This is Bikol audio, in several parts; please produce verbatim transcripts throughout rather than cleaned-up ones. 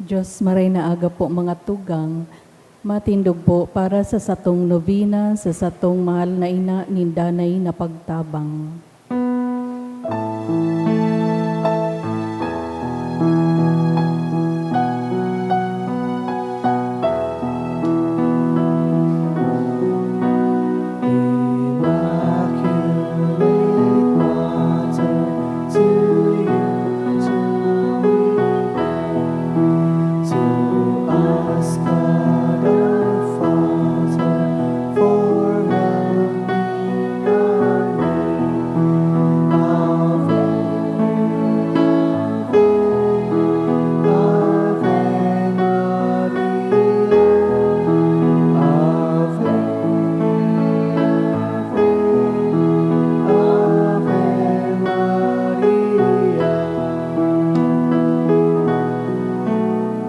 Diyos, maray na aga po, mga tugang. Matindog po para sa satong nobena, sa satong mahal na ina nin danay na pagtabang.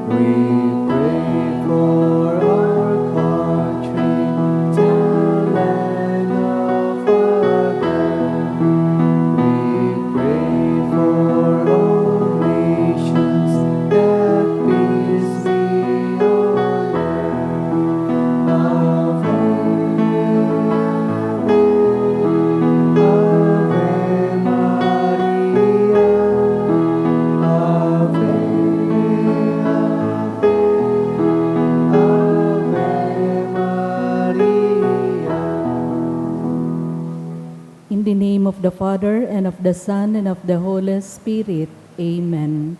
We pray for our country, the land of our birth. We pray for all nations, that peace be on earth. Ave, Ave Maria, Ave, Ave Maria. In the name of the Father, and of the Son, and of the Holy Spirit. Amen.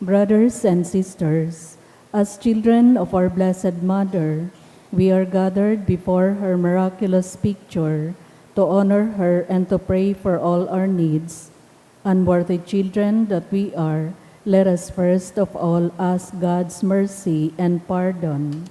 Brothers and sisters, as children of our Blessed Mother, we are gathered before her miraculous picture to honor her and to pray for all our needs. Unworthy children that we are, let us first of all ask God's mercy and pardon.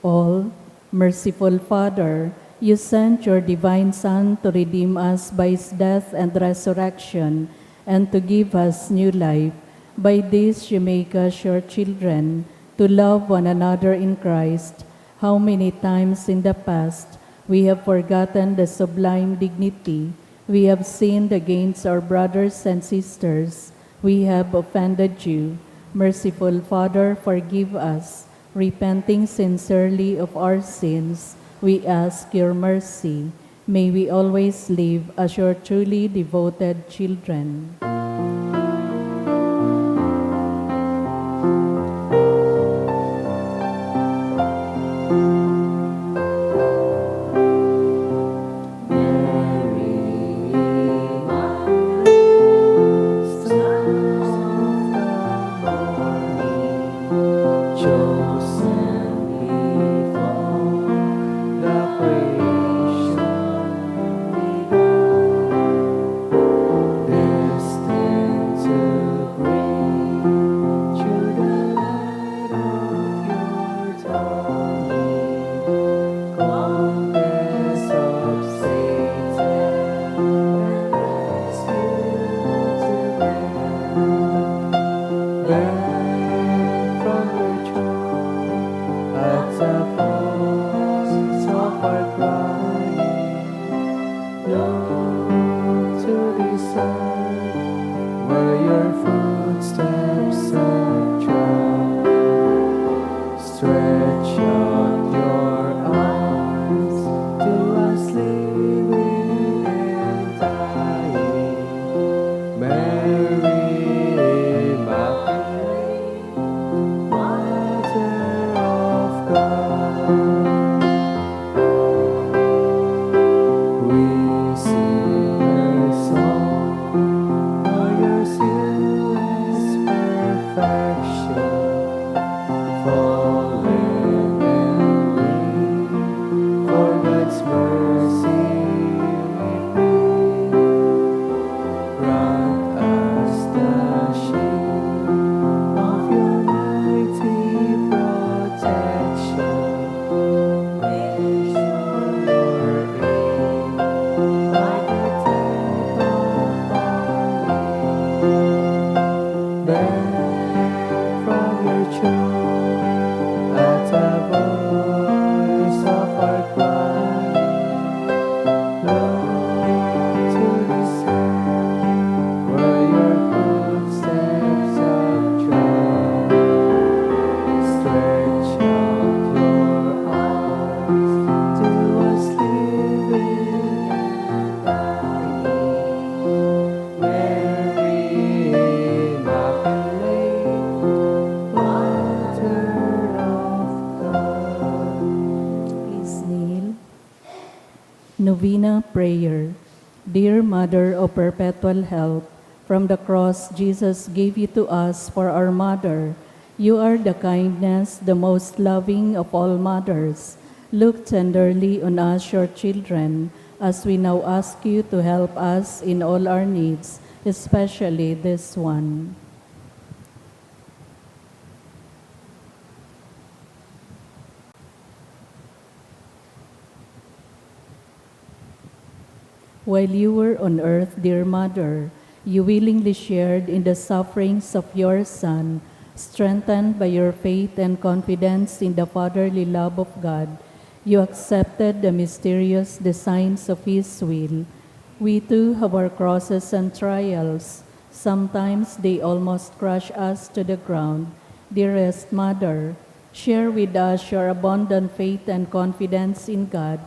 All merciful Father, you sent your divine Son to redeem us by his death and resurrection, and to give us new life. By this you make us your children, to love one another in Christ. How many times in the past we have forgotten the sublime dignity, we have sinned against our brothers and sisters, we have offended you. Merciful Father, forgive us. Repenting sincerely of our sins, we ask your mercy. May we always live as your truly devoted children. Novena Prayer. Dear Mother of Perpetual Help, from the cross Jesus gave you to us for our mother. You are the kindness, the most loving of all mothers. Look tenderly on us, your children, as we now ask you to help us in all our needs, especially this one. While you were on earth, dear Mother, you willingly shared in the sufferings of your Son. Strengthened by your faith and confidence in the fatherly love of God, you accepted the mysterious designs of His will. We too have our crosses and trials. Sometimes they almost crush us to the ground. Dearest Mother, share with us your abundant faith and confidence in God.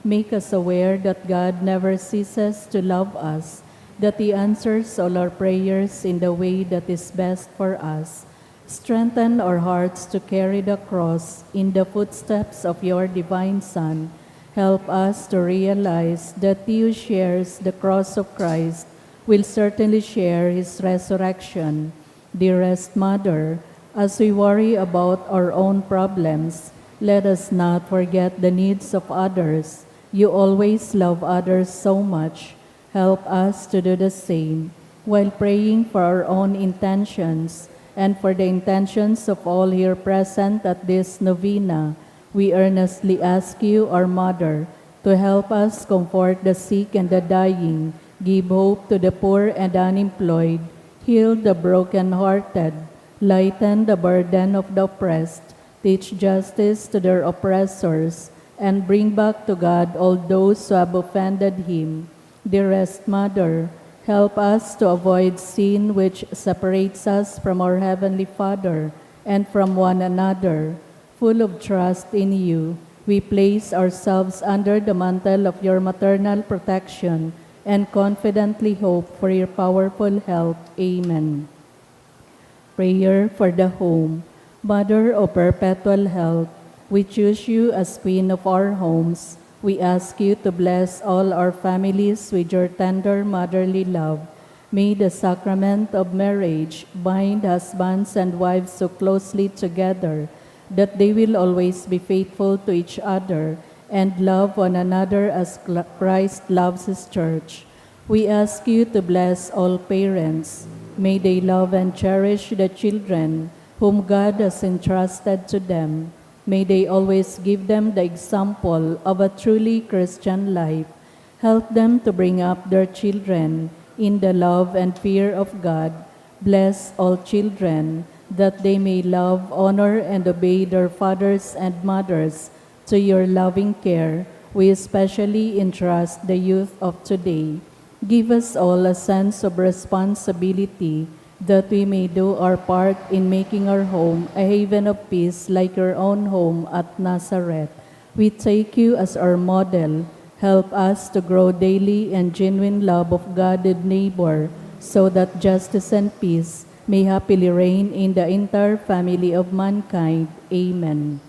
Make us aware that God never ceases to love us, that He answers all our prayers in the way that is best for us. Strengthen our hearts to carry the cross in the footsteps of your divine Son. Help us to realize that he who shares the cross of Christ will certainly share his resurrection. Dearest Mother, as we worry about our own problems, let us not forget the needs of others. You always love others so much. Help us to do the same while praying for our own intentions and for the intentions of all here present at this novena. We earnestly ask you, our Mother, to help us comfort the sick and the dying, give hope to the poor and unemployed, heal the brokenhearted, lighten the burden of the oppressed, teach justice to their oppressors, and bring back to God all those who have offended Him. Dearest Mother, help us to avoid sin which separates us from our Heavenly Father and from one another. Full of trust in you, we place ourselves under the mantle of your maternal protection and confidently hope for your powerful help. Amen. Prayer for the Home. Mother of Perpetual Help, we choose you as Queen of our homes. We ask you to bless all our families with your tender motherly love. May the sacrament of marriage bind husbands and wives so closely together that they will always be faithful to each other and love one another as Cl- Christ loves His church. We ask you to bless all parents. May they love and cherish the children whom God has entrusted to them. May they always give them the example of a truly Christian life. Help them to bring up their children in the love and fear of God. Bless all children, that they may love, honor, and obey their fathers and mothers. To your loving care, we especially entrust the youth of today. Give us all a sense of responsibility that we may do our part in making our home a haven of peace like your own home at Nazareth. We take you as our model. Help us to grow daily in genuine love of God and neighbor, so that justice and peace may happily reign in the entire family of mankind. Amen.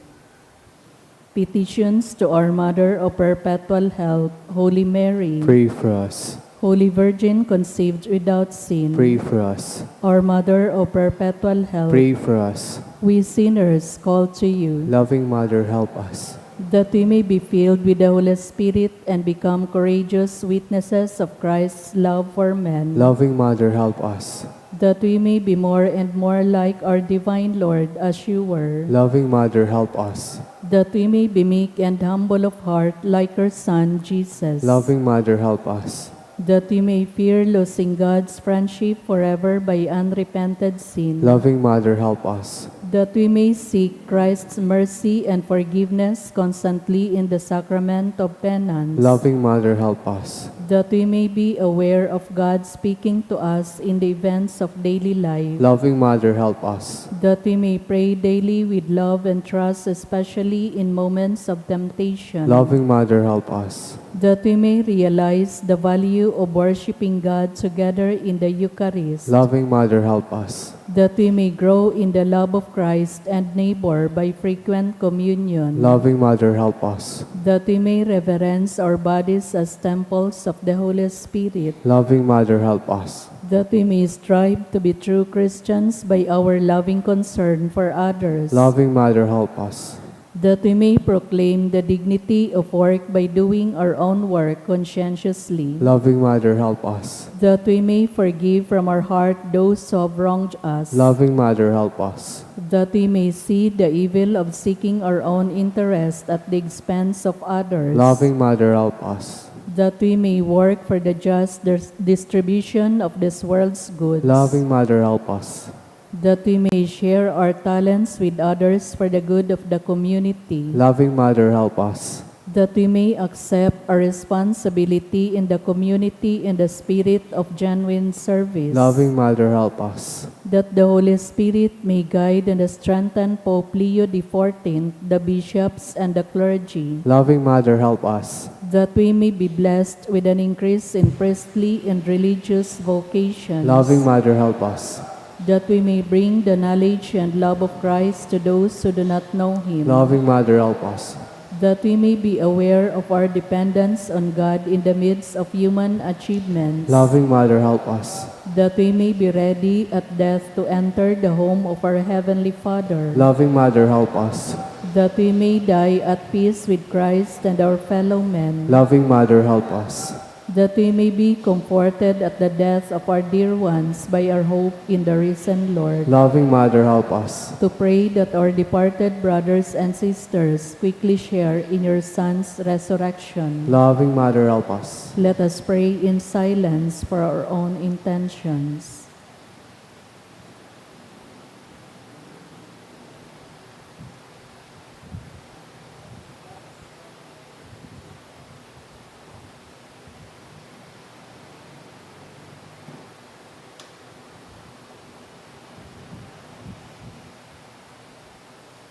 Petitions to our Mother of Perpetual Help, Holy Mary. Pray for us. Holy Virgin conceived without sin. Pray for us. Our Mother of Perpetual Help. Pray for us. We sinners call to you. Loving Mother, help us. That we may be filled with the Holy Spirit and become courageous witnesses of Christ's love for men. Loving Mother, help us. That we may be more and more like our divine Lord as you were. Loving Mother, help us. That we may be meek and humble of heart like your Son, Jesus. Loving Mother, help us. That we may fear losing God's friendship forever by unrepented sin. Loving Mother, help us. That we may seek Christ's mercy and forgiveness constantly in the sacrament of penance. Loving Mother, help us. That we may be aware of God speaking to us in the events of daily life. Loving Mother, help us. That we may pray daily with love and trust, especially in moments of temptation. Loving Mother, help us. That we may realize the value of worshiping God together in the Eucharist. Loving Mother, help us. That we may grow in the love of Christ and neighbor by frequent communion. Loving Mother, help us. That we may reverence our bodies as temples of the Holy Spirit. Loving Mother, help us. That we may strive to be true Christians by our loving concern for others. Loving Mother, help us. That we may proclaim the dignity of work by doing our own work conscientiously. Loving Mother, help us. That we may forgive from our heart those who have wronged us. Loving Mother, help us. That we may see the evil of seeking our own interest at the expense of others. Loving Mother, help us. That we may work for the just dis- distribution of this world's goods. Loving Mother, help us. That we may share our talents with others for the good of the community. Loving Mother, help us. That we may accept our responsibility in the community in the spirit of genuine service. Loving Mother, help us. That the Holy Spirit may guide and strengthen Pope Leo the fourteenth, the bishops, and the clergy. Loving Mother, help us. That we may be blessed with an increase in priestly and religious vocations. Loving Mother, help us. That we may bring the knowledge and love of Christ to those who do not know Him. Loving Mother, help us. That we may be aware of our dependence on God in the midst of human achievements. Loving Mother, help us. That we may be ready at death to enter the home of our Heavenly Father. Loving Mother, help us. That we may die at peace with Christ and our fellow men. Loving Mother, help us. That we may be comforted at the death of our dear ones by our hope in the risen Lord. Loving Mother, help us. To pray that our departed brothers and sisters quickly share in your Son's resurrection. Loving Mother, help us. Let us pray in silence for our own intentions.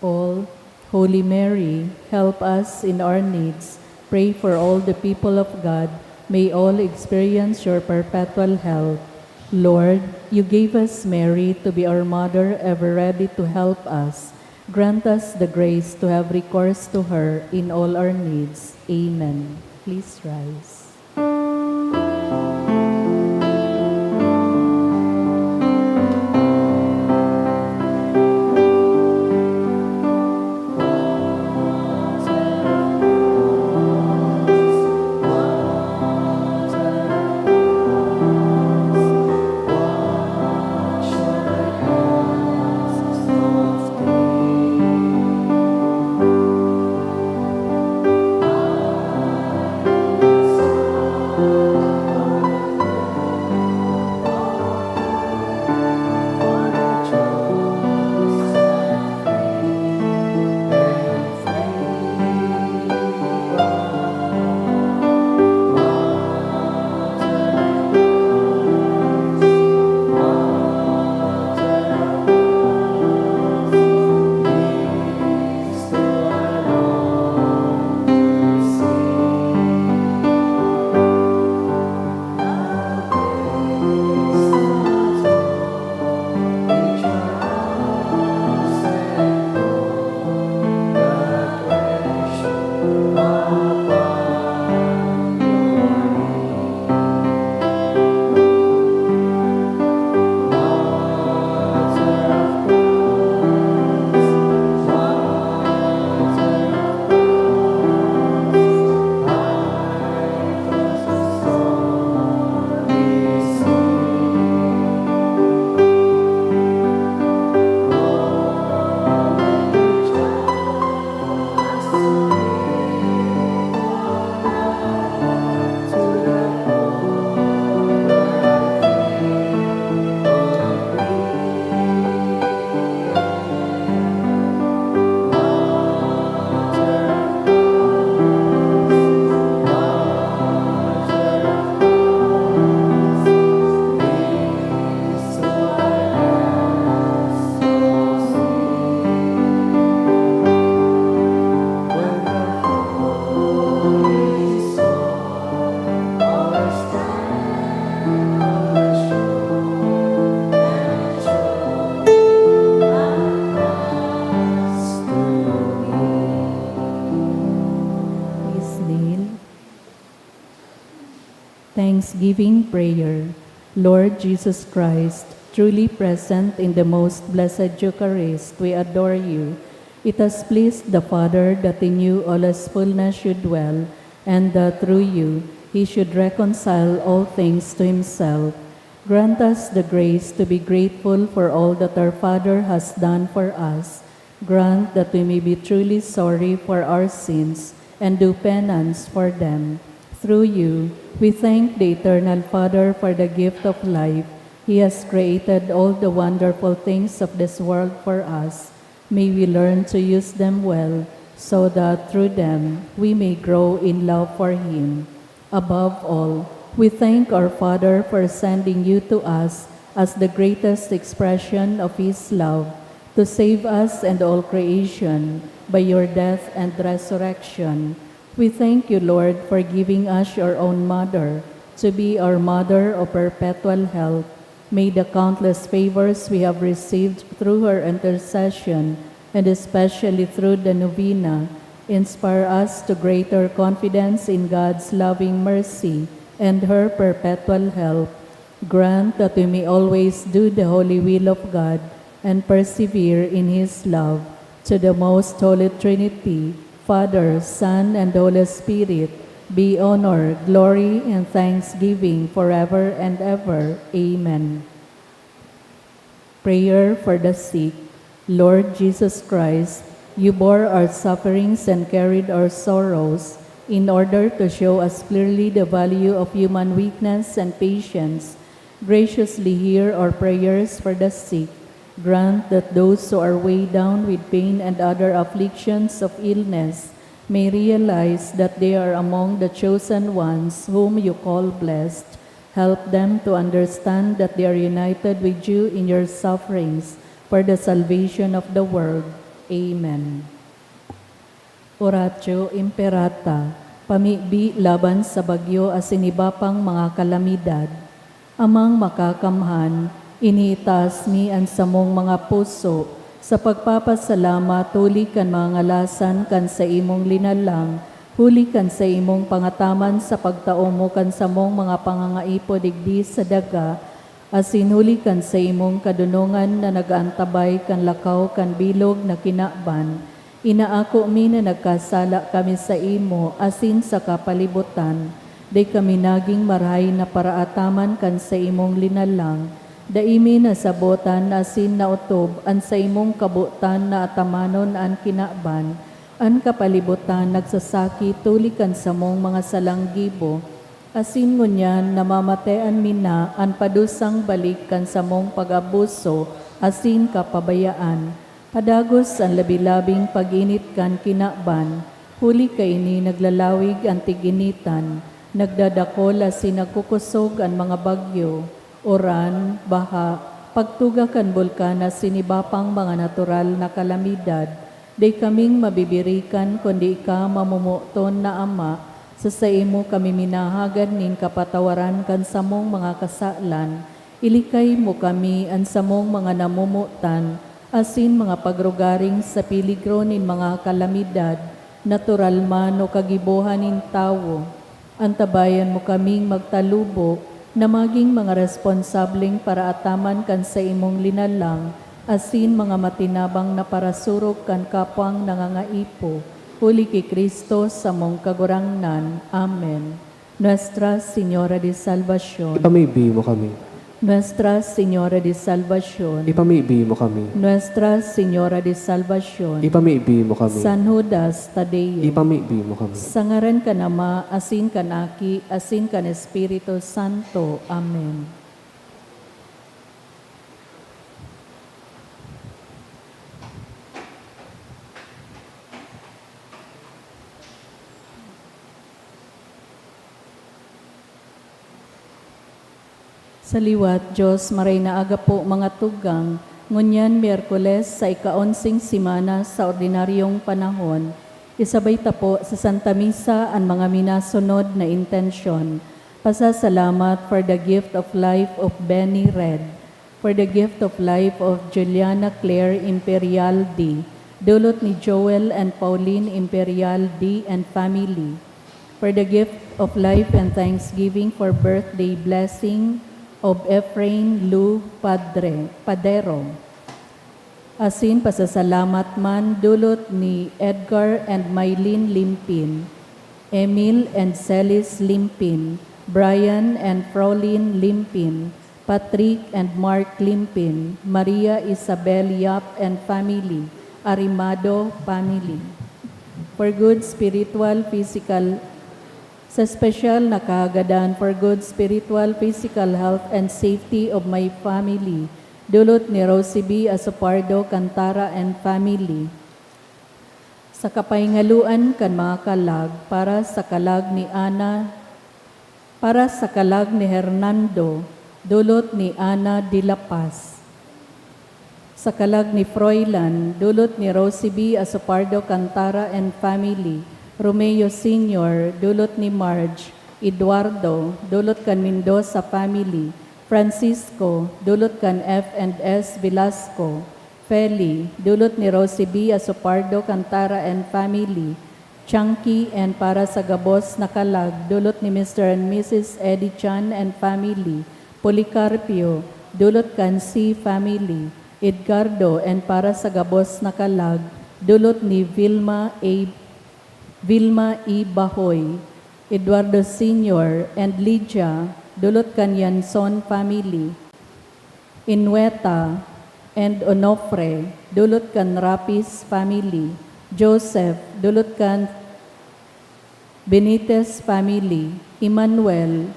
All, Holy Mary, help us in our needs. Pray for all the people of God. May all experience your perpetual help. Lord, you gave us Mary to be our mother, ever ready to help us. Grant us the grace to have recourse to her in all our needs. Amen. Please rise. Thanksgiving Prayer. Lord Jesus Christ, truly present in the most blessed Eucharist, we adore you. It has pleased the Father that in you all his fullness should dwell, and that through you he should reconcile all things to himself. Grant us the grace to be grateful for all that our Father has done for us. Grant that we may be truly sorry for our sins and do penance for them. Through you, we thank the Eternal Father for the gift of life. He has created all the wonderful things of this world for us. May we learn to use them well, so that through them we may grow in love for Him. Above all, we thank our Father for sending you to us as the greatest expression of His love, to save us and all creation by your death and resurrection. We thank you, Lord, for giving us your own Mother to be our Mother of Perpetual Help. May the countless favors we have received through her intercession, and especially through the novena, inspire us to greater confidence in God's loving mercy and her perpetual help. Grant that we may always do the holy will of God and persevere in His love. To the most holy Trinity, Father, Son, and Holy Spirit, be honor, glory, and thanksgiving forever and ever. Amen. Prayer for the sick. Lord Jesus Christ, you bore our sufferings and carried our sorrows in order to show us clearly the value of human weakness and patience. Graciously hear our prayers for the sick. Grant that those who are weighed down with pain and other afflictions of illness may realize that they are among the chosen ones whom you call blessed. Help them to understand that they are united with you in your sufferings for the salvation of the world. Amen. Oratio Imperata, pamibi laban sa bagyo asin iba pang mga kalamidad. Amang Makakamhan, iniitaas mi an samong mga puso sa pagpapasalamat huli kan mga ngalasan kan saimong linalang, huli kan saimong pangataman sa pagtao mo kan samong mga pangangaipo digdi sa daga, asin huli kan saimong kadonongan na nag-aantabay kan lakaw kan bilog na kinaban. Inaako mi na nagkasala kami saimo asin sa kapalibotan. Dai kami nagin marahay na paraataman kan saimong linalang. Dai mi nasabotan asin naotob an saimong kabotan na atamanon an kinaban. An kapalibotan nagsasakit huli kan samong mga salang gibo. Asin ngunyan namamatean mi na an padusang balik kan samong pag-abuso asin kapabayaan. Padagos an labi-labing pag-init kan kinaban, huli kaini naglalawig an tig-initan, nagdadakol asin nagkukosog an mga bagyo, uran, baha, pagtuga kan bulkan asin iba pang mga natural na kalamidad. Dai kaming mabibirikan kundi ika, mamomoton na Ama. Sa saimo kami minahagad nin kapatawaran kan samong mga kasalan. Ilikay mo kami, an samong mga namomotan, asin mga pagrugaring sa peligro nin mga kalamidad, natural man o kagibohan nin tawo. Antabayan mo kaming magtalubo na magin mga responsableng paraataman kan saimong linalang asin mga matinabang na parasurog kan kapwang nangangaipo, huli ki Cristo, samong Kagurangnan. Amen. Nuestra Señora de Salvacion. Ipamibi mo kami. Nuestra Señora de Salvacion. Ipamibi mo kami. Nuestra Señora de Salvacion. Ipamibi mo kami. San Judas Tadeo. Ipamibi mo kami. Sa ngaran kan Ama, asin kan Aki, asin kan Espiritu Santo. Amen. Sa liwat, Diyos, maray na aga po, mga tugang. Ngunyan, Miyerkules, sa ika-onseng semana sa ordinaryong panahon, isabay ta po sa Santa Misa an mga minasunod na intensyon. Pasasalamat for the gift of life of Benny Red, for the gift of life of Juliana Claire Imperial D, dulot ni Joel and Pauline Imperial D and family, For the gift of life and thanksgiving for birthday blessing of Efrain Lu Padre, Padero. Asin pasasalamat man dulot ni Edgar and Mylene Limpin, Emil and Celis Limpin, Brian and Frolin Limpin, Patrick and Mark Limpin, Maria Isabel Yap and family, Arimado family. For good spiritual, physical, sa special na kahagadan for good spiritual, physical health and safety of my family, dulot ni Rosie B Asopardo Cantara and family. Sa kapahingaloan kan mga kalag, para sa kalag ni Ana, para sa kalag ni Hernando, dulot ni Ana de la Paz. Sa kalag ni Froilan, dulot ni Rosie B Asopardo Cantara and family, Romeo Senior, dulot ni Marge, Eduardo, dulot kan Mendoza family, Francisco, dulot kan F and S Velasco, Feli, dulot ni Rosie B Asopardo Cantara and family, Chunky and para sa gabos na kalag, dulot ni Mister and Missus Eddie Chan and family, Policarpio, dulot kan C family, Edgardo and para sa gabos na kalag, dulot ni Vilma A, Vilma E Bahoy, Eduardo Senior and Lydia, dulot kan Yanson family, Inueta and Onofre, dulot kan Rapis family, Joseph, dulot kan Benitez family, Emmanuel,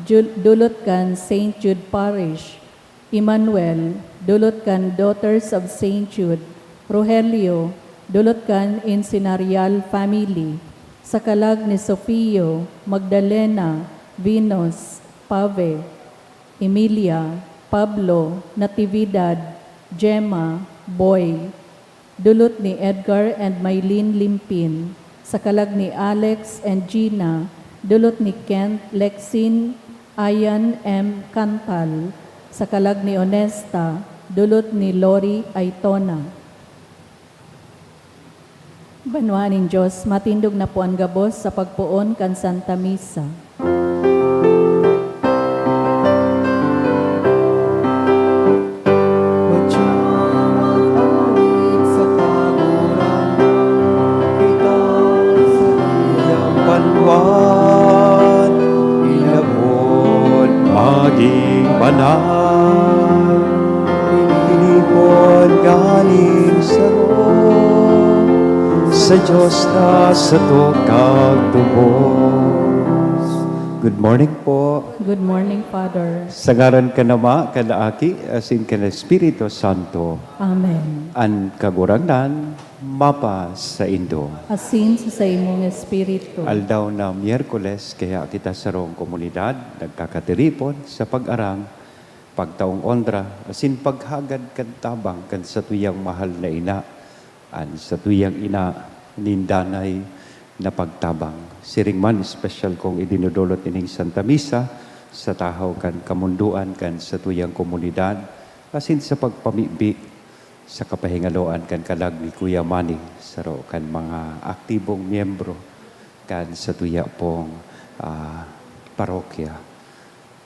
Ju-, dulot kan Saint Jude Parish, Emmanuel, dulot kan Daughters of Saint Jude, Rogelio, dulot kan Incenarial family, sa kalag ni Sofio, Magdalena, Venus, Pave, Emilia, Pablo, Natividad, Gemma, Boy, dulot ni Edgar and Mylene Limpin, sa kalag ni Alex and Gina, dulot ni Kent, Lexin, Ayan M. Cantal, sa kalag ni Onesta, dulot ni Lori Aitona. Banwaan nin Dios, matindog na po an gabos sa pagpoon kan Santa Misa. Banwaan, ilabon, maging banal. Tinipon nganing saro, sa Dios na sato kagtubos. Good morning po. Good morning, Father. Sa ngaran kan Ama, kan Aki, asin kan Espiritu Santo. Amen. An Kagurangnan mapasaindo. Asin sa saimong espiritu. Aldaw na Miyerkules, kaya kita sarong komunidad nagkakatiripon sa pag-arang, pagtaong onra, asin paghagad kan tabang kan satuyang mahal na ina, an satuyang ina nin danay na pagtabang. Siring man, espesyal kong idinodolot ining Santa Misa sa tahaw kan kamondoan kan satuyang komunidad, asin sa pagpamibi sa kapahingaloan kan kalag ni Kuya Manny, saro kan mga aktibong miyembro kan satuya pong, ah, parokya.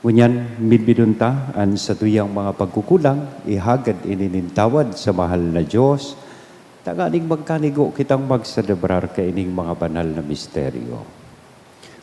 Ngunyan, midbidon ta an satuyang mga pagkukulang, ihagad ini nin tawad sa mahal na Dios, tanganing magkanigo kitang magselebrar kaining mga banal na misteryo.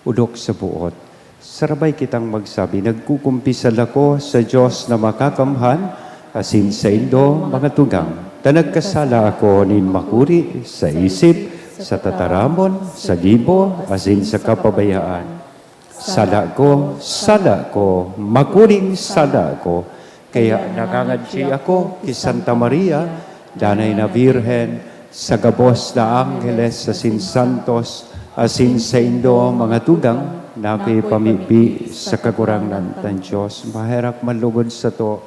Odok sa buot, sarabay kitang magsabi, "Nagkukumpisal ako sa Dios na makakamhan, asin saindo, mga tugang, ta nagkasala ako nin makuri sa isip, sa tataramon, sa gibo, asin sa kapabayaan. Sala ko, sala ko, makuring sala ko." Kaya nangangadji ako ki Santa Maria, Danay na Birhen, sa gabos na angheles asin santos, asin saindo, mga tugang, na akoy pamibi sa Kagurangnan tang Dios. Maherak man lugod sato,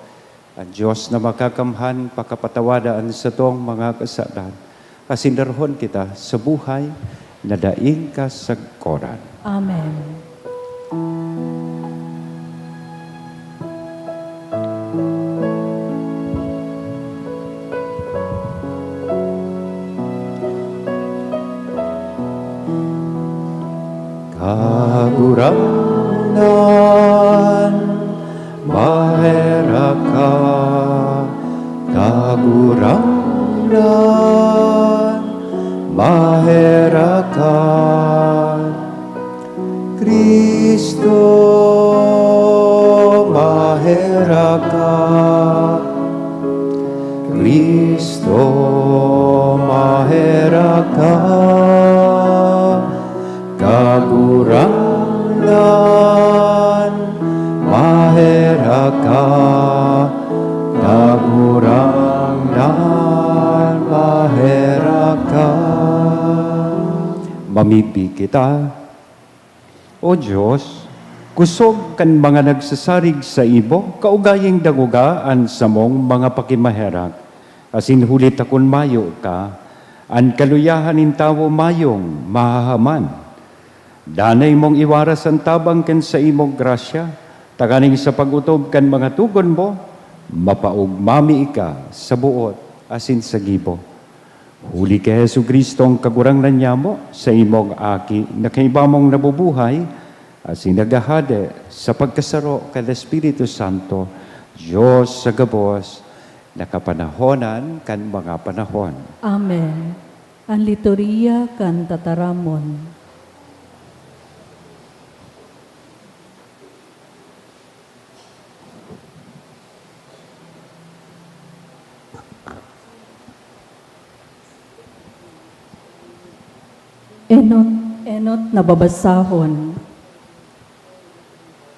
an Dios na makakamhan pakapatawada an satong mga kasalan, asin darahon kita sa buhay na daing kasagkoran. Amen. Kagurangnan, maherak ka. Kagurangnan, maherak ka. Cristo, maherak ka. Cristo, maherak ka. Kagurangnan, maherak ka. Kagurangnan, maherak ka. Mamibi kita. O Dios, kusog kan mga nagsasarig saimo, kaugayang dangoga an samong mga pakimaherak, asin huli ta kun mayo ka, an kaluyahan nin tawo mayong mahahaman. Danay mong iwaras an tabang kan saimong grasya, tanganing sa pag-otob kan mga togon mo, mapaogma mi ika sa boot asin sa gibo. Huli ki Jesu-Cristo an Kagurangnan nyamo, saimong Aki na kaiba mong nabubuhay asin naghahade sa pagkasaro kan Espiritu Santo, Dios sa gabos na kapanahonan kan mga panahon. Amen. An liturhiya kan tataramon. Enot, enot na babasahon.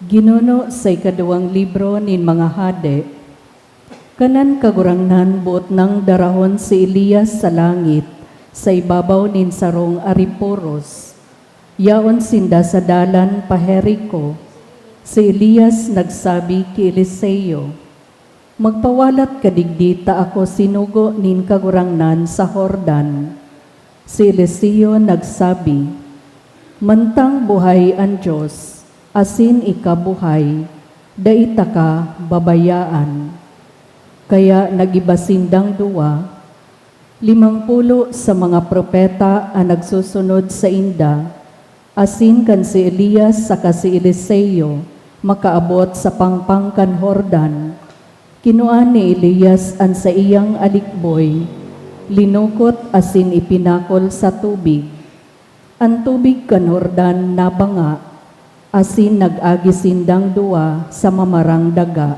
Ginuno sa ikaduwang libro nin mga hade, kan an Kagurangnan boot nang darahon si Elias sa langit, sa ibabaw nin sarong aripuros. Yaon sinda sa dalan pa Jerico. Si Elias nagsabi ki Eliseo, "Magpawalat ka digdi ta ako sinugo nin Kagurangnan sa Jordan." Si Eliseo nagsabi, "Mantang buhay an Dios, asin ika buhay, dai taka babayaan." Kaya nag-iba sindang duwa, limang pulo sa mga propeta an nagsusunod sainda, asin kan si Elias saka si Eliseo makaabot sa pangpang kan Jordan, kinua ni Elias an saiyang alikboy, linukot asin ipinakol sa tubig. An tubig kan Jordan nabanga, asin nag-agi sindang duwa sa mamarang daga.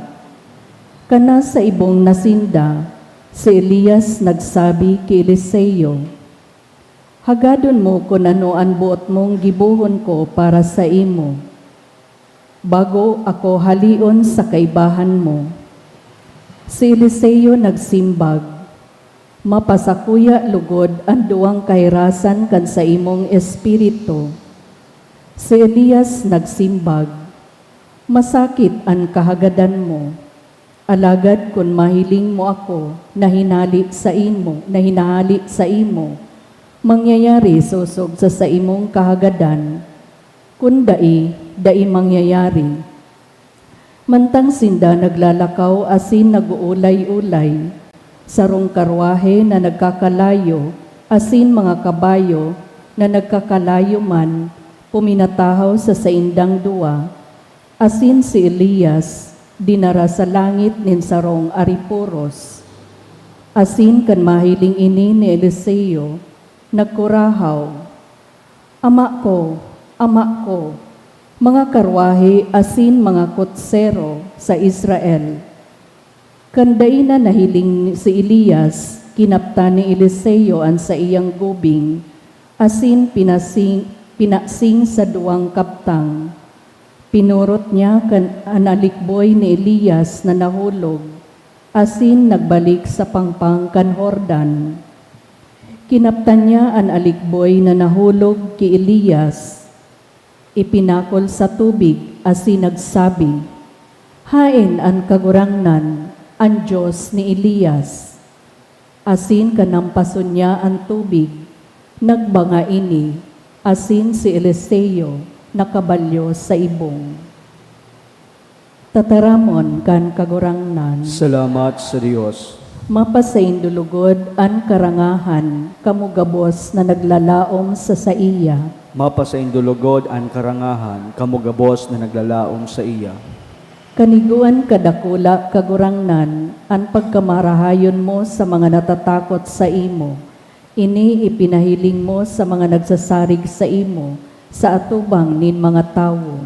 Kan nasa ibong na sinda, si Elias nagsabi ki Eliseo, "Hagadon mo kun ano an boot mong gibohon ko para saimo, bago ako haleon sa kaibahan mo." Si Eliseo nagsimbag, "Mapasakuya logod an duwang kahirasan kan saimong espiritu." Si Elias nagsimbag, "Masakit an kahagadan mo. Alagad kun mahiling mo ako na hinali saimo, na hinahali saimo, mangyayari sosog sa saimong kahagadan, kun dai, dai mangyayari." Mantang sinda naglalakaw asin nag-oolay-olay, sarong karwahe na nagkakalayo asin mga kabayo na nagkakalayo man puminatahaw sa saindang duwa, asin si Elias dinara sa langit nin sarong aripuros. Asin kan mahiling ini ni Eliseo, nagkurahaw, "Ama ko, ama ko, mga karwahe asin mga kotsero sa Israel!" Kan dai na nahiling si Elias, kinaptan ni Eliseo an saiyang gubing, asin pinasing, pinasing sa duwang kaptang. Pinurot niya kan an alikboy ni Elias na nahulog, asin nagbalik sa pangpang kan Jordan. Kinaptan niya an alikboy na nahulog ki Elias, ipinakol sa tubig asin nagsabi, "Haen an Kagurangnan, an Dios ni Elias." Asin kan nampason niya an tubig, nagbanga ini, asin si Eliseo nakabalyo sa ibong. Tataramon kan Kagurangnan. Salamat sa Dios. Mapasaindo lugod an karangahan, kamo gabos na naglalaom sa saiya. Mapasaindo lugod an karangahan, kamo gabos na naglalaom saiya. Kaniguan ka dakula, Kagurangnan, an pagkamarahayon mo sa mga natatakot saimo. Ini ipinahiling mo sa mga nagsasarig saimo sa atubang nin mga tawo.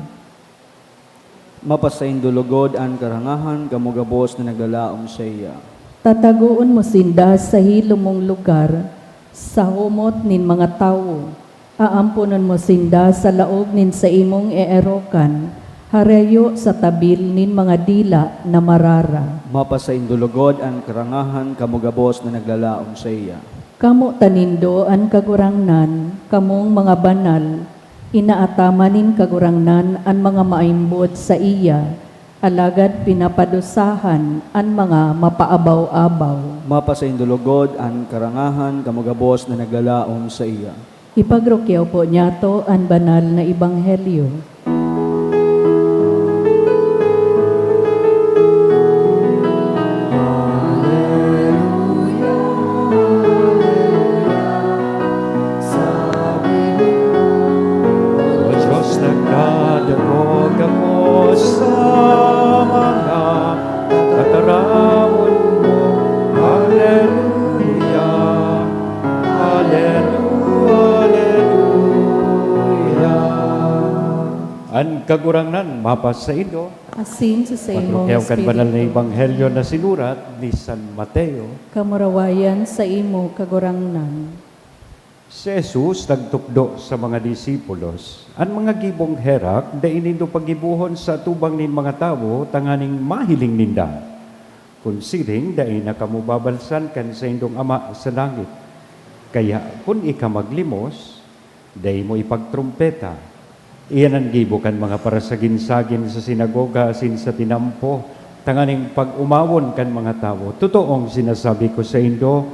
Mapasaindo lugod an karangahan, kamo gabos na naglalaom saiya. Tatagoon mo sinda sa hilom mong lugar, sa humot nin mga tawo. Aamponon mo sinda sa laog nin saimong eerokan, harayo sa tabil nin mga dila na marara. Mapasaindo lugod an karangahan, kamo gabos na naglalaom saiya. Kamo ta nindo an Kagurangnan, kamong mga banal, inaataman nin Kagurangnan an mga maimbod saiya, alagad pinapadusahan an mga mapaabaw-abaw. Mapasaindo lugod an karangahan, kamo gabos na naglalaom saiya. Ipagrukyaw po niyato an banal na ebanghelyo. Aleluya, aleluya, sabi ni O Diyos, nagdadangog ako sa mga tataramon mo. Aleluya, aleluya, aleluya. An Kagurangnan mapasaindo. Asin sa saimong Pagrukiaw kan banal na espiritu. Ebanghelyo na sinurat ni San Mateo. Kamurawayan saimo, Kagurangnan. Si Jesus nagtukdo sa mga disipulos, "An mga gibong herak dai nindo pagibohon sa atubang nin mga tawo tanganing mahiling ninda. Kun siring, dai na kamo babalsan kan saindong Ama sa langit. Kaya kun ika maglimos, dai mo ipagtrumpeta. Iyan an gibo kan mga parasagin-sagin sa sinagoga asin sa tinampo, tanganing pag-omawon kan mga tawo. Totoong sinasabi ko saindo,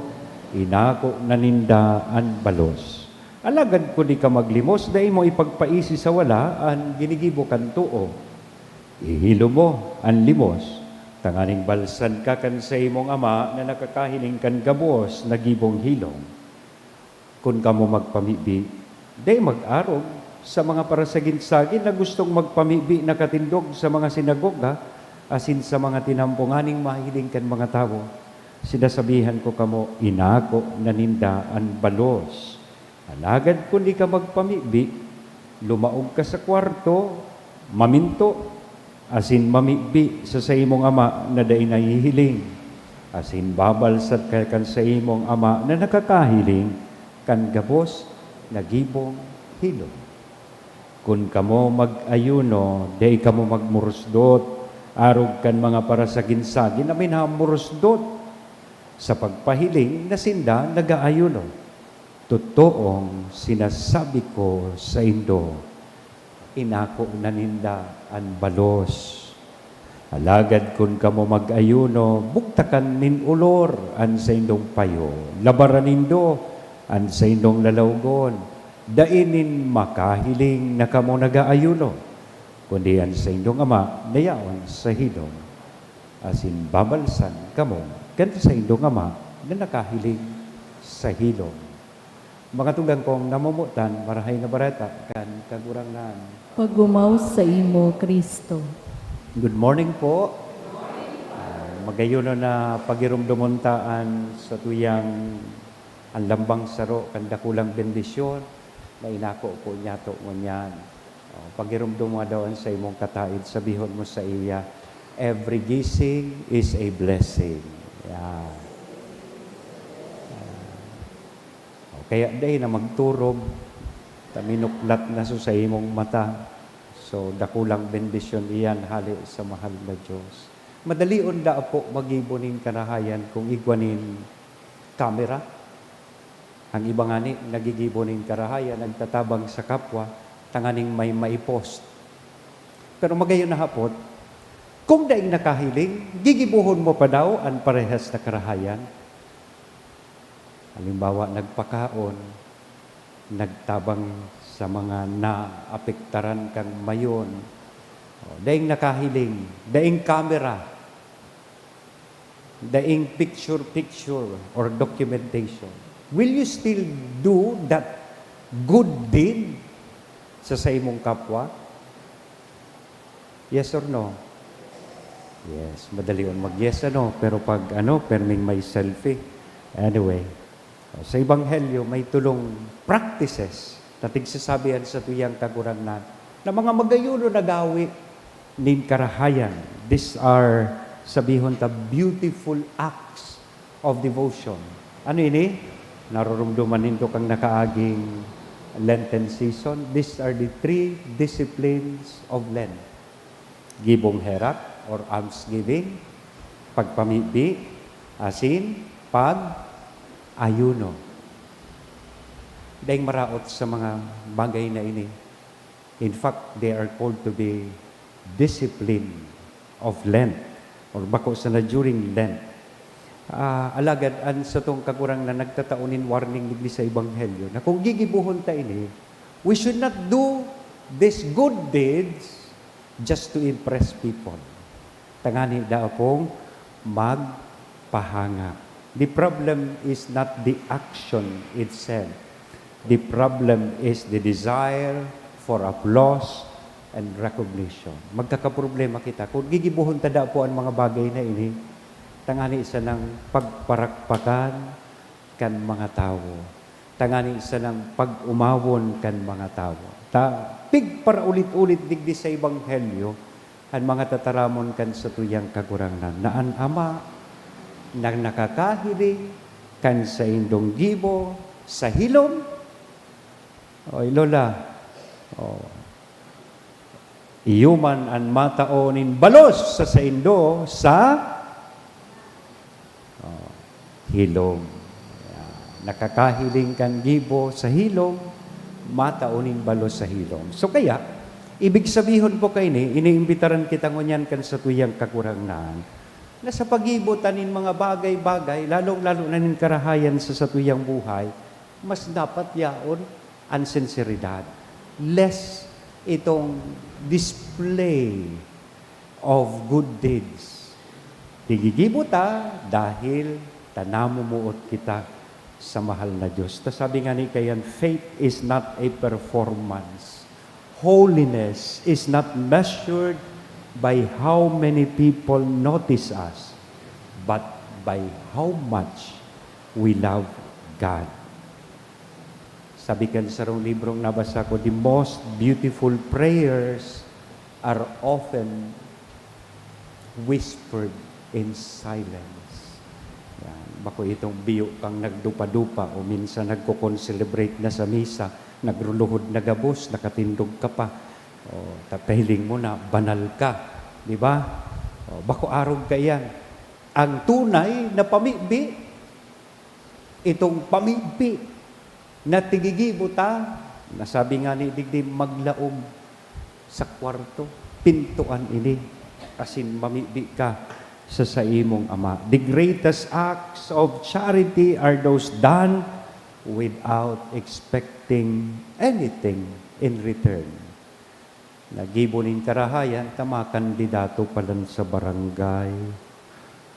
inako na ninda an balos. Alagad kun ika maglimos, dai mo ipagpaisi sa wala an ginigibo kan too. Ihilom mo an limos, tanganing balsan ka kan saimong Ama na nakakahiling kan gabos na gibong hilom." Kun kamo magpamibi, dai mag-arog sa mga parasagin-sagin na gustong magpamibi na katindog sa mga sinagoga asin sa mga tinampo nganing mahiling kan mga tawo. Sinasabihan ko kamo, inako na ninda an balos. Alagad kun ika magpamibi, lumaog ka sa kwarto, maminto, asin mamibi sa saimong Ama na dai nahihiling, asin babalsan ka kan saimong Ama na nakakahiling kan gabos na gibong hilom. Kun kamo mag-ayuno, dai kamo magmurusdot arog kan mga parasagin-sagin na minamurusdot sa pagpahiling na sinda nag-aayuno. Totoong sinasabi ko saindo, inako na ninda an balos. Alagad kun kamo mag-ayuno, bugtakan nin olor an saindong payo, labaran nindo an saindong lalawgon. Dai nin makahiling na kamo nag-aayuno, kundi an saindong Ama na yaon sa hilom. Asin babalsan kamo kan saindong Ama na nakahiling sa hilom. Mga tugang kong namomotan, Marahay na Bareta kan Kagurangnan. Pag-omaw saimo, Cristo. Good morning po. Ah, magayuno na pagiromdomon ta an satuyang, an lambang saro kan dakulang bendisyon na inako po niyato ngunyan. Oh, pagiromdom nga daw an saimong kataed, sabihon mo saiya, "Every gising is a blessing." Yan. Ah, o kaya dai na magturog, ta minuklat na so saimong mata. So, dakulang bendisyon iyan hale sa mahal na Dios. Madalion daa po magibo nin karahayan kung igwa nin kamera. Ang iba ngani, nagigibo nin karahayan, nagtatabang sa kapwa, tanganing may maipost. Pero magayon na hapot, kung daing nakahiling, gigibohon mo pa daw an parehas na karahayan? Halimbawa, nagpakaon, nagtabang sa mga naapektaran kan mayon. O, daing nakahiling, daing kamera. daing picture-picture or documentation, will you still do that good deed sa saimong kapwa? Yes or no? Yes, madali on mag-yes, ano? Pero pag ano, perming may selfie. Anyway, sa Ebanghelyo, may tolong practices na tigsasabi an satuyang Kagurangnan na mga magayon na gawi nin karahayan. These are, sabihon ta, beautiful acts of devotion. Ano ini? Naroromdoman nindo kan nakaaging Lenten season? These are the three disciplines of Lent. Gibong herak or almsgiving, pagpamibi, asin pag-ayuno. Daing maraot sa mga bagay na ini. In fact, they are called to be discipline of Lent, or bako sana during Lent. Ah, alagad an satong Kagurangnan nagtatao nin warning digdi sa Ebanghelyo na kung gigibohon ta ini, we should not do these good deeds just to impress people. Tangani daa pong magpahanga. The problem is not the action itself. The problem is the desire for applause and recognition. Magkakaproblema kita kung gigibohon ta daa po an mga bagay na ini, tangani sanang pagparakpakan kan mga tawo, tangani sanang pag-omawon kan mga tawo. Ta, pigparaulit-ulit digdi sa Ebanghelyo an mga tataramon kan satuyang Kagurangnan, na an Ama na nakakahiling kan saindong gibo sa hilom. Oy, Lola. Oh. Iyo man an matao nin balos sa saindo sa, oh, hilom. Yan. Nakakahiling kan gibo sa hilom, matao nin balos sa hilom. So kaya, ibig sabihon po kaini, iniimbitaran kita ngunyan kan satuyang Kagurangnan, na sa paggibo ta nin mga bagay-bagay, lalong-lalo na nin karahayan sa satuyang buhay, mas dapat yaon an sinseridad. Less itong display of good deeds. Gigigibo ta dahil ta namumuot kita sa mahal na Diyos. Ta sabi nga ni kayan, "Faith is not a performance. Holiness is not measured by how many people notice us, but by how much we love God." Sabi kan sarong librong nabasa ko, "The most beautiful prayers are often whispered in silence." Yan. Bako itong biyo kang nagdupa-dupa o minsan nagko-concelebrate na sa misa, nagruluhod na gabos, nakatindog ka pa. O, tapahiling mo na, banal ka. Di ba? O, bako arog ka iyan. Ang tunay na pamibi, itong pamibi na tigigibo ta, nasabi nga ni digdi, maglaog sa kwarto, pintoan ini, asin mamibi ka sa saimong Ama. The greatest acts of charity are those done without expecting anything in return. Naggibo nin karahayan ta makandidato palan sa barangay,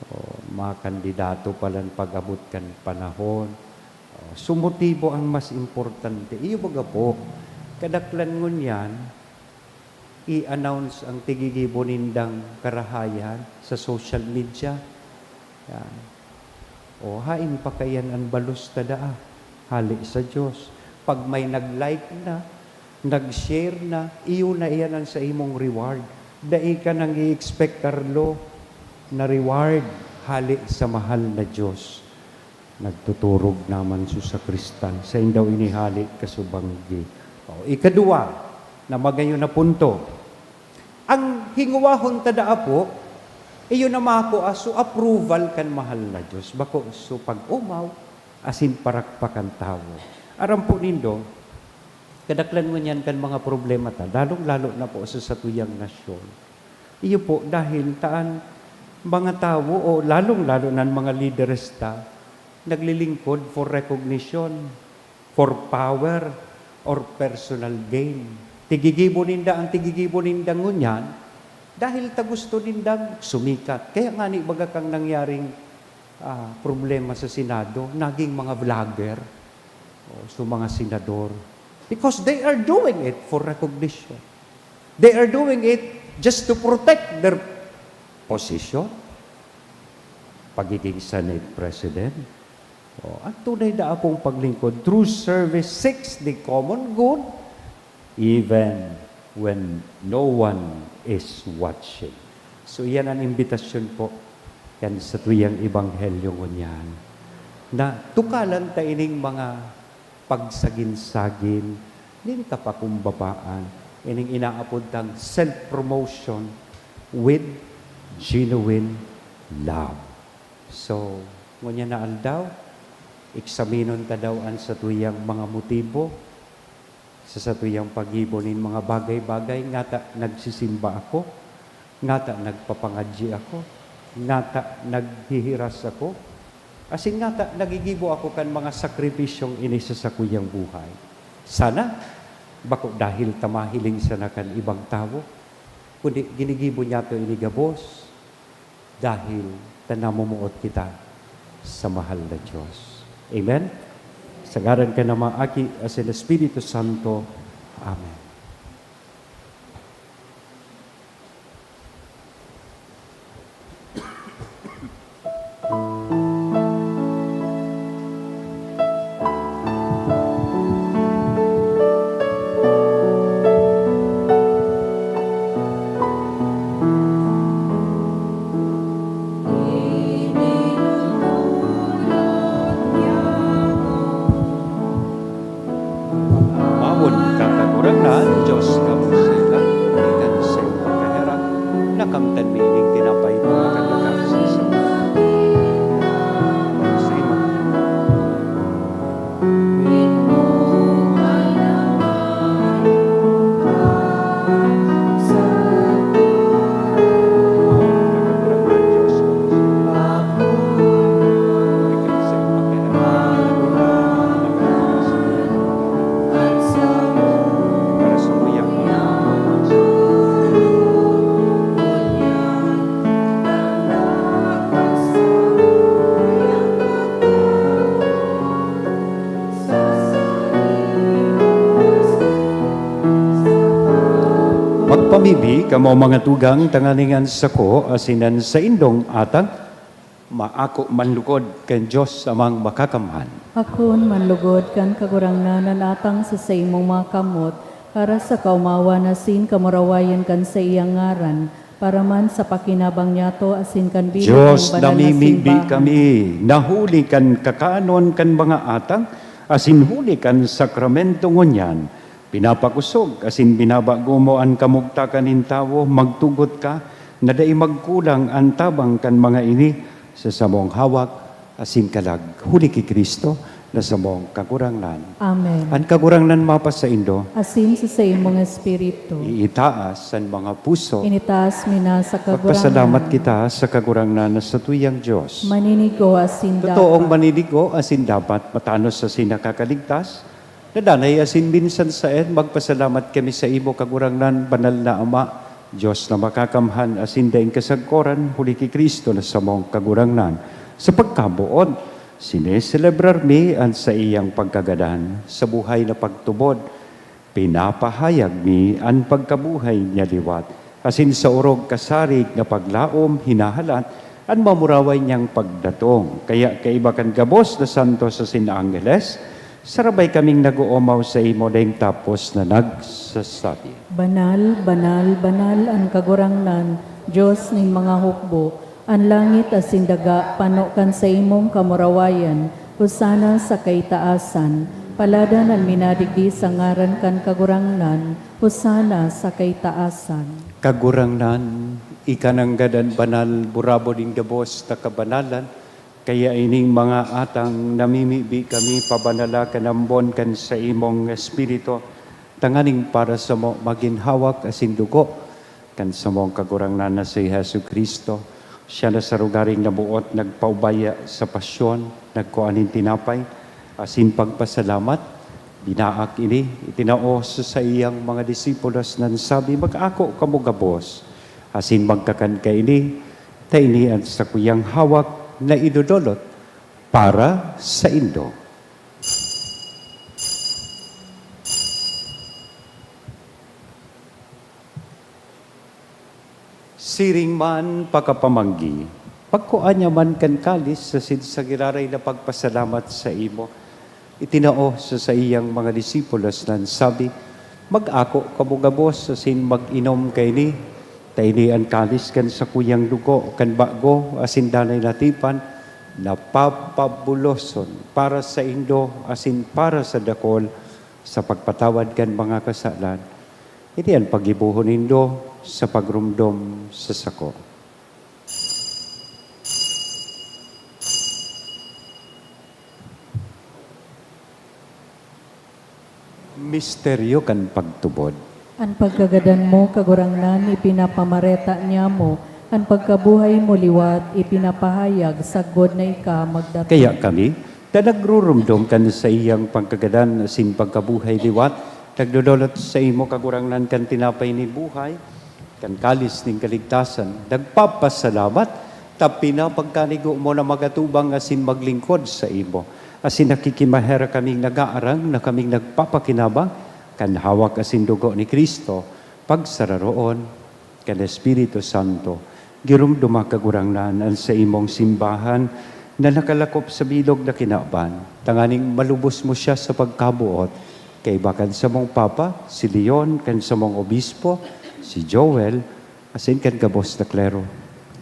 o makandidato palan pag-abot kan panahon. O, su motibo ang mas importante. Iyo baga po, kadaklan ngunyan, i-announce ang tigigibo nindang karahayan sa social media. Yan. O, haen pa kaiyan an balos ta daa, hale sa Dios. Pag may nag-like na, nag-share na, iyo na iyan an saimong reward. Dai ka nang i-expect, Carlo, na reward hale sa mahal na Dios. Nagtuturog naman su sakristan. Sain daw ini hale kasubanggi? O, ikaduwa na magayon na punto. Ang hingowahon ta daa po, iyo na makua su approval kan mahal na Dios, bako su pag-omaw asin parakpakan tawo. Aram po nindo, kadaklan ngunyan kan mga problema ta, lalong-lalo na po sa satuyang nasyon. Iyo po, dahil ta an mga tawo, o lalong-lalo na an mga lideres ta, naglilingkod for recognition, for power, or personal gain. Tigigibo ninda an tigigibo ninda ngunyan dahil ta gusto nindang sumikat. Kaya ngani, baga kang nangyaring ah, problema sa Senado, naging mga vlogger, o so mga senador. Because they are doing it for recognition. They are doing it just to protect their position, pagiging Senate President. O, ang tunay na akong paglingkod, true service seeks the common good, even when no one is watching. So, iyan an imbitasyon po kan satuyang ebanghelyo ngunyan, na tukalan ta ining mga pagsagin-sagin, nin kapakumbabaan, ining inaapod tang self-promotion with genuine love. So, ngunyan na aldaw, eksaminon ta daw an satuyang mga motibo, sa satuyang paggibo nin mga bagay-bagay, ngata nagsisimba ako, ngata nagpapangadyi ako, ngata naghihiras ako, asin ngata nagigibo ako kan mga sakripisyong ini sa sakuyang buhay. Sana, bako dahil ta mahiling sana kan ibang tawo, kundi ginigibo niyato ini gabos dahil ta namumuot kita sa mahal na Diyos. Amen? Sa ngaran kan Ama, Aki, asin Espiritu Santo. Amen. Amon ka, Kagurangnan, Dios na musela, ikan sa imo kaherak, nakamtan mi ining tinapay pagkakadakal sa sa imo. Magpamibi kamo, mga tugang, tanganing an sako asin an saindong atang maako manlugod kan Dios Amang Makakamhan. Akoon manlugod kan Kagurangnan an atang sa saimong mga kamot, para sa kaomawan asin kamurawayan kan saiyang ngaran, para man sa pakinabang niyato asin kan bilog Dios, nin banal na namimibi simbahan. Kami na huli kan kakanon kan mga atang asin huli kan sakramento ngunyan, pinapakosog asin binabago mo an kamugtakan nin tawo. Magtugot ka na dai magkulang an tabang kan mga ini sa samong hawak asin kalag, huli ki Cristo na samong Kagurangnan. Amen. An Kagurangnan mapasaindo. Asin sa saimong espiritu. Iitaas an mga puso. Initaas mi na sa Kagurangnan. Magpasalamat kita sa Kagurangnan na satuyang Dios. Maninigo asin dapat. Totoong maninigo asin dapat, matanos asin nakakaligtas, na danay asin minsan saen, magpasalamat kami sa imo, Kagurangnan, banal na Ama, Dios na makakamhan asin daing kasagkoran, huli ki Cristo na samong Kagurangnan. Sa pagkaboot, sineselebrar mi an saiyang pagkagadan. Sa buhay na pagtubod, pinapahayag mi an pagkabuhay niya liwat, asin sa orog kasarig na paglaom, hinahalat an mamuraway niyang pagdatong. Kaya kaiba kan gabos na santos asin angheles, sarabay kaming nag-oomaw saimo daing tapos na nagsasabi, "Banal, banal, banal an Kagurangnan, Dios nin mga hukbo. An langit asin daga pano kan saimong kamurawayan. Hosana sa kaitaasan. Paladan an minadigdi sa ngaran kan Kagurangnan. Hosana sa kaitaasan." Kagurangnan, ika nanggad an banal, burabod nin gabos na kabanalan. Kaya ining mga atang namimibi kami, pabanala kan ambon kan saimong Espiritu, tanganing para samo magin hawak asin dugo kan samong Kagurangnan na si Jesu-Cristo. Siya na sa rogaring naboot nagpaubaya sa pasyon, nagkua nin tinapay, asin pagpasalamat, binaak ini, itinao sa saiyang mga disipulos, nan sabi, "Mag-ako kamo gabos, asin magkakan kaini, ta ini an sakuyang hawak na idodolot para saindo. Siring man pakapamanggi, pagkua niya man kan kalis asin sa giraray na pagpasalamat saimo, itinao sa saiyang mga disipulos na nagsabi, "Mag-ako kamo gabos asin mag-inom kaini, ta ini an kalis kan sakuyang dugo kan bago asin danay na tipan, na papabuloson para saindo asin para sa dakul sa pagpatawad kan mga kasalan. Ini an paggibohon nindo sa pagromdom sa sako." Misteryo kan pagtubod. An pagkagadan mo, Kagurangnan, ipinapamareta niamo, an pagkabuhay mo liwat ipinapahayag sagkod na ika magdatong. Kaya kami, na nagruromdom kan saiyang pagkagadan asin pagkabuhay liwat, nagdodolot saimo, Kagurangnan, kan tinapay nin buhay, kan kalis nin kaligtasan, nagpapasalamat ta pinapagkanigo mo na magatubang asin maglingkod saimo. Asin nakikimaherak kaming nagaarang na kaming nagpapakinabang kan hawak asin dugo ni Cristo, pagsararoon kan Espiritu Santo. Giromdoma, Kagurangnan, an saimong simbahan na nakalakop sa bilog na kinaban, tanganing malubos mo siya sa pagkaboot, kaiba kan samong Papa, si Leon, kan samong Obispo, si Joel, asin kan gabos na klero.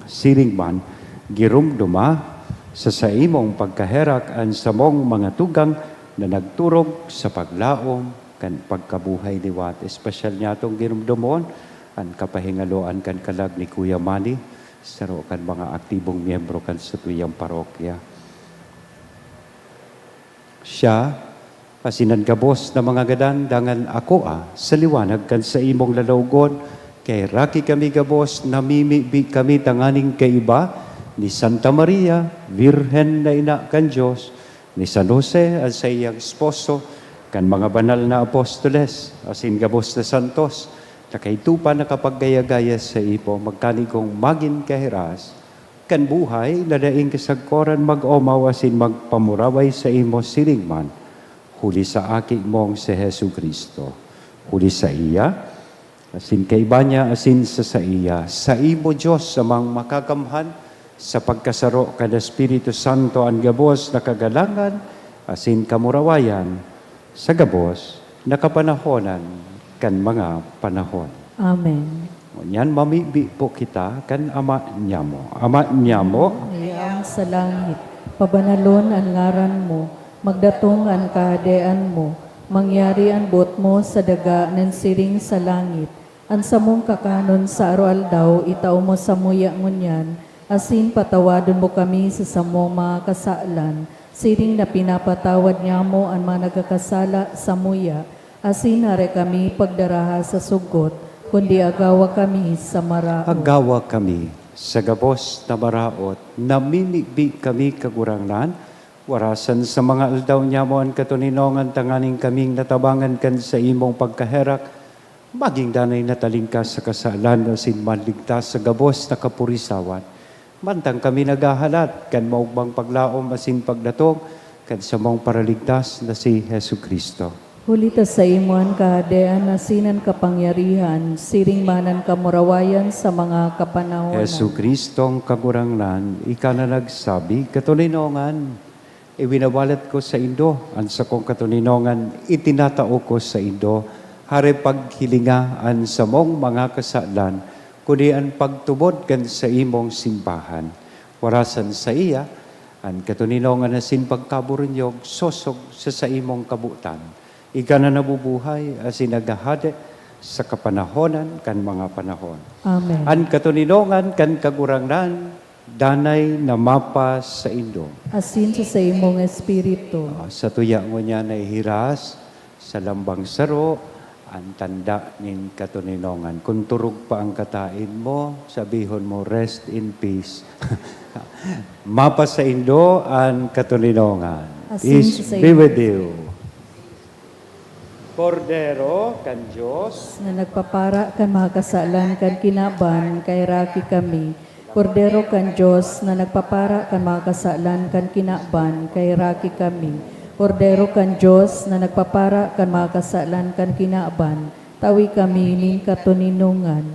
Siring man, giromdoma sa saimong pagkaherak an samong mga tugang na nagturog sa paglaom kan pagkabuhay liwat. Espesyal niyatong giromdomon an kapahingaloan kan kalag ni Kuya Manny, saro kan mga aktibong miyembro kan satuyang parokya. Siya, asin an gabos na mga gadan dangan akoa sa liwanag kan saimong lalawgon, kaheraki kami gabos, namimibi kami tanganing kaiba ni Santa Maria, Birhen na Ina kan Dios, ni San Jose, an saiyang esposo, kan mga banal na apostoles, asin gabos na santos, na kaidto pa nakapaggaya-gaya saimo, magkanigong magin kahiras kan buhay na daing kasagkoran, mag-omaw asin magpamuraway saimo siring man, huli sa Aki mong si Jesu-Cristo. Huli saiya, asin kaiba niya, asin sa saiya, saimo, Dios Amang Makakamhan, sa pagkasaro kan Espiritu Santo, an gabos na kagalangan asin kamurawayan, sa gabos na kapanahonan kan mga panahon. Amen. Ngunyan, mamibi po kita kan Ama niyamo. Ama niyamo, Ama sa langit, pabanalon an ngaran mo, magdatong an kahadean mo, mangyari an boot mo sa daga nin siring sa langit. An samong kakanon sa aroaldaw itao mo samuya ngunyan, asin patawadon mo kami sa samong mga kasalan, siring na pinapatawad niamo an mga nagkakasala samuya, asin hare kami pagdaraha sa sugot, kundi agawa kami sa maraot. Agawa kami sa gabos na maraot, namimibi kami, Kagurangnan, warasan sa mga aldaw niamo an katoninongan tanganing kaming natabangan kan saimong pagkaherak, magin danay na talingkas sa kasalan asin maligtas sa gabos na kapurisawan, mantang kami naghahalat kan maogmang paglaom asin pagdatong kan samong Paraligtas na si Jesu-Cristo. Huli ta saimo an kahadean asin an kapangyarihan, siring man an kamurawayan sa mga kapanahonan. Jesu-Cristong Kagurangnan, ika na nagsabi, "Katoninongan, iwinawalat ko saindo an sakong katoninongan, itinatao ko saindo, hare paghilinga an samong mga kasalan, kundi an pagtubod kan saimong simbahan." Warasan saiya, an katoninongan asin pagkaburunyog sosog sa saimong kabotan. Ika na nabubuhay asin naghahade sa kapanahonan kan mga panahon. Amen. An katoninongan kan Kagurangnan danay na mapasaindo. Asin sa saimong espiritu. Ah, satuya ngunyan na ihiras sa lambang saro an tanda nin katoninongan. Kun turog pa an kataed mo, sabihon mo, "Rest in peace." Mapasaindo an katoninongan. Asin Peace sa be saimo. With you. Kordero kan Dios. Na nagpapara kan mga kasalan kan kinaban, kaheraki kami. Kordero kan Dios na nagpapara kan mga kasalan kan kinaban, kaheraki kami. Kordero kan Dios na nagpapara kan mga kasalan kan kinaban, tawi kami nin katoninongan.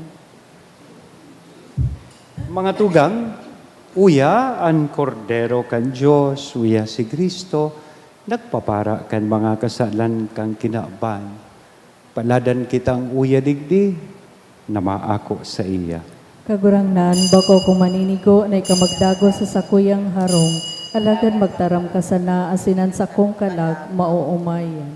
Mga tugang, uya an Kordero kan Dios, uya si Cristo, nagpapara kan mga kasalan kan kinaban. Paladan kitang uya digdi na maako saiya. Kagurangnan, bako ko maninigo na ika magdagos sa sakuyang harong, alagad magtaram ka sana asin an sakong kalag maoomayan.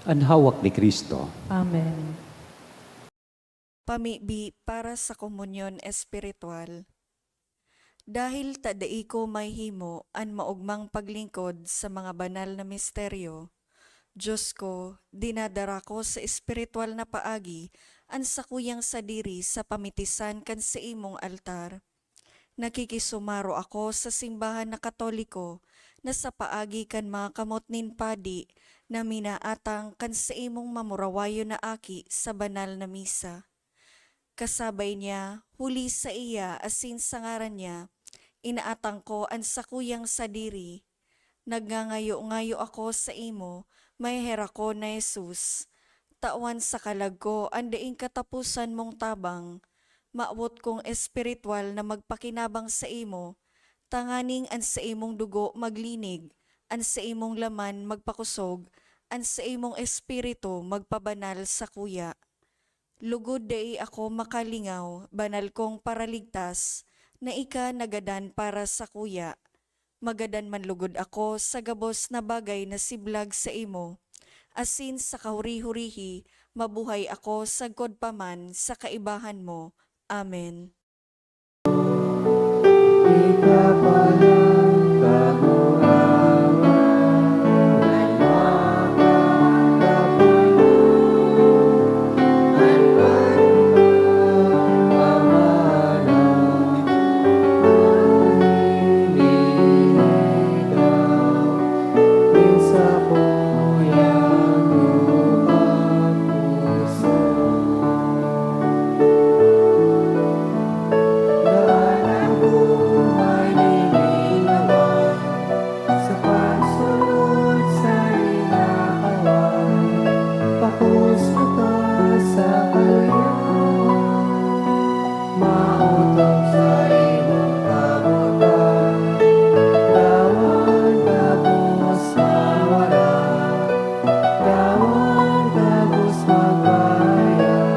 An hawak ni Cristo. Amen. Pamibi para sa komunyon espiritual. Dahil ta dai ko mahihimo an maogmang paglingkod sa mga banal na misteryo, Diyos ko, dinadara ko sa espiritual na paagi an sakuyang sadiri sa pamitisan kan saimong altar. Nakikisumaro ako sa simbahan na Katoliko na sa paagi kan mga kamot nin padi na minaatang kan saimong mamurawayon na aki sa banal na misa. Kasabay niya, huli saiya asin sa ngaran niya, inaatang ko an sakuyang sadiri. Nagngangayo-ngayo ako saimo, maheherakon na Jesus. Tawan sa kalag ko an daing kataposan mong tabang. Mawot kong espiritual na magpakinabang saimo, tanganing an saimong dugo maglinig, an saimong laman magpakosog, an saimong espiritu magpabanal sakuya. Lugod dai ako makalingaw, banal kong Paraligtas, na ika nagadan para sakuya. Magadan man lugod ako sa gabos na bagay na siblag saimo, asin sa kahuri-hurihi mabuhay ako sagkod pa man sa kaibahan mo. Amen. Sa pagsunod sa ginagawa, pakusog ka sa kaliyawan. Maotob sa imong kabutan, dawan gabos mawara, dawan gabos magbayad.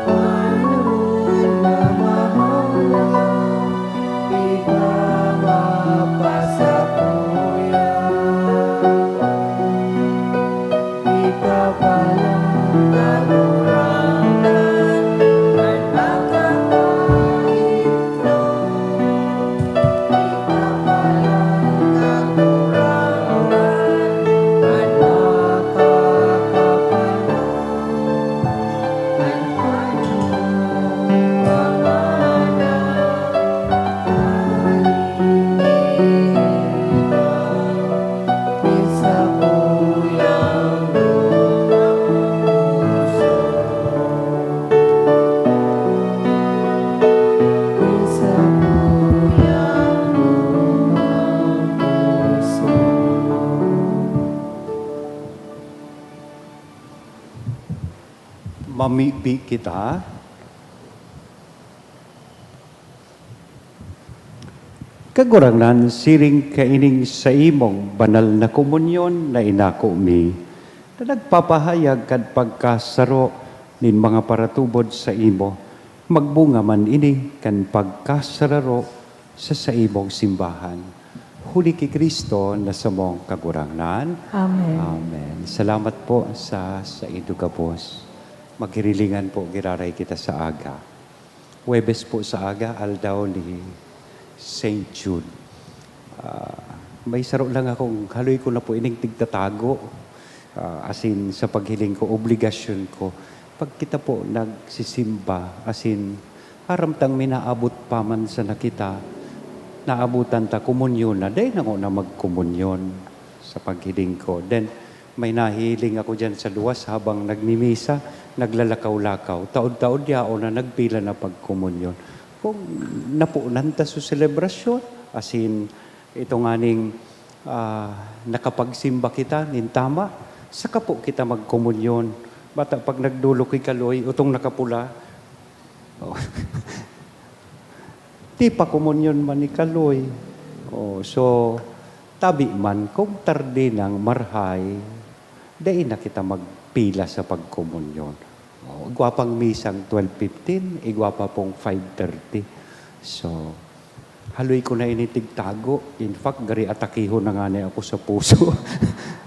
Panaron na mahaw na ika mapasakuya. Ika palang Kagurangnan, an makakaitlo. Ika palang Kagurangnan, an makakapano. Mamibi kita. Kagurangnan, siring kaining saimong banal na komunyon na inako mi, na nagpapahayag kan pagkasaro nin mga paratubod saimo, magbunga man ini kan pagkasararo sa saimong simbahan. Huli ki Cristo na samong Kagurangnan. Amen. Amen. Salamat po sa saindo gabos. Maghirilingan po, giraray kita sa aga. Huwebes po sa aga, aldaw ni Saint Jude. Ah, may saro lang akong, haloy ko na po ining tigtatago. Ah, asin sa paghiling ko, obligasyon ko. Pag kita po nagsisimba, asin aram tang minaabot pa man sana kita, naabutan ta, komunyon na, dai na ngona magkomunyon sa paghiling ko. Then, may nahiling ako diyan sa luwas habang nagmimisa, naglalakaw-lakaw. Taod-taod yaon na nagpila na pagkomunyon. Kung napunan ta sa selebrasyon, asin, ito nganing, ah, nakapagsimba kita nin tama, saka po kita magkomunyon. Bata, pag nagdolok ki Kaloy, utong nakapula, oh. Di pa komunyon man ni Kaloy. Oh, so, tabi man, kung tarde nang marhay, dai na kita magpila sa pagkomunyon. Oh, igwa pang misang twelve fifteen, igwa pa pong five thirty. So, haloy ko na ini tigtago. In fact, gari atakihon na ngani ako sa puso.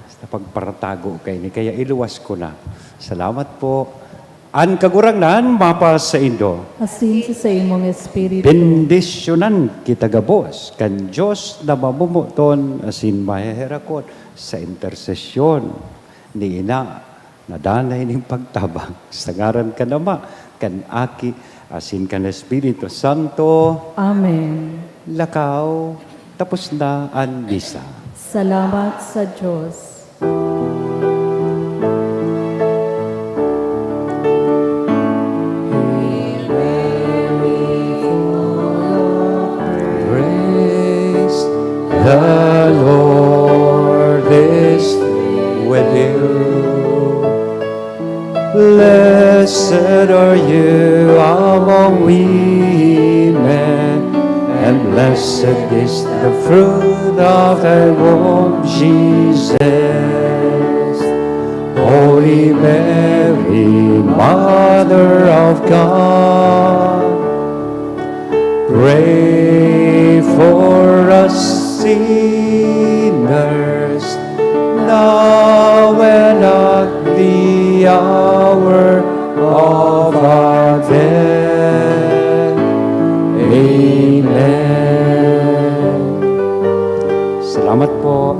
Sa pagparatago kaini. Kaya iluwas ko na. Salamat po. An Kagurangnan mapasaindo. Asin sa saimong espiritu. Bendisyonan kita gabos kan Dios na mamomoton asin maheherakot sa intersesyon ni Ina na danay nin pagtabang, sa ngaran kan Ama, kan Aki, asin kan Espiritu Santo. Amen. Lakaw, tapos na an misa. Salamat sa Dios. Praise the Lord is with you. Blessed are you among women, and blessed is the fruit of thy womb, Jesus. Holy Mary, Mother of God, pray for us sinners, now and at the hour of our death. Amen. Salamat po.